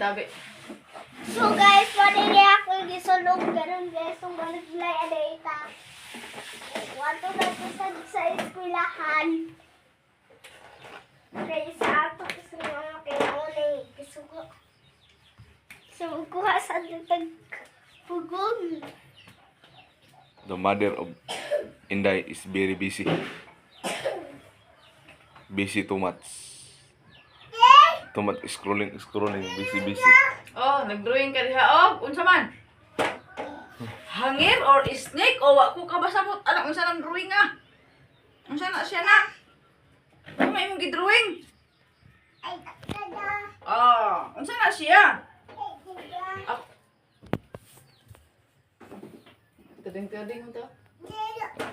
Tabi. So guys, pwede niya akong gisulog karon, guys, kung butterfly aday ta. Wato na to sa eskwelahan. Kay sa ato sa mga kay gisugo. So kuha sa tag pugong. The mother of Inday is very busy. Busy too much. Too much scrolling, scrolling, busy, busy. Oh, nagdrawing ka diha og unsa man? Hangir or snake o wa ko kabasabot anang unsa nang drawing ah? Unsa na siya na? Ano may imong gidrawing? Ay, tada. Oh, unsa na siya? Ay, Tading tading unta. tada.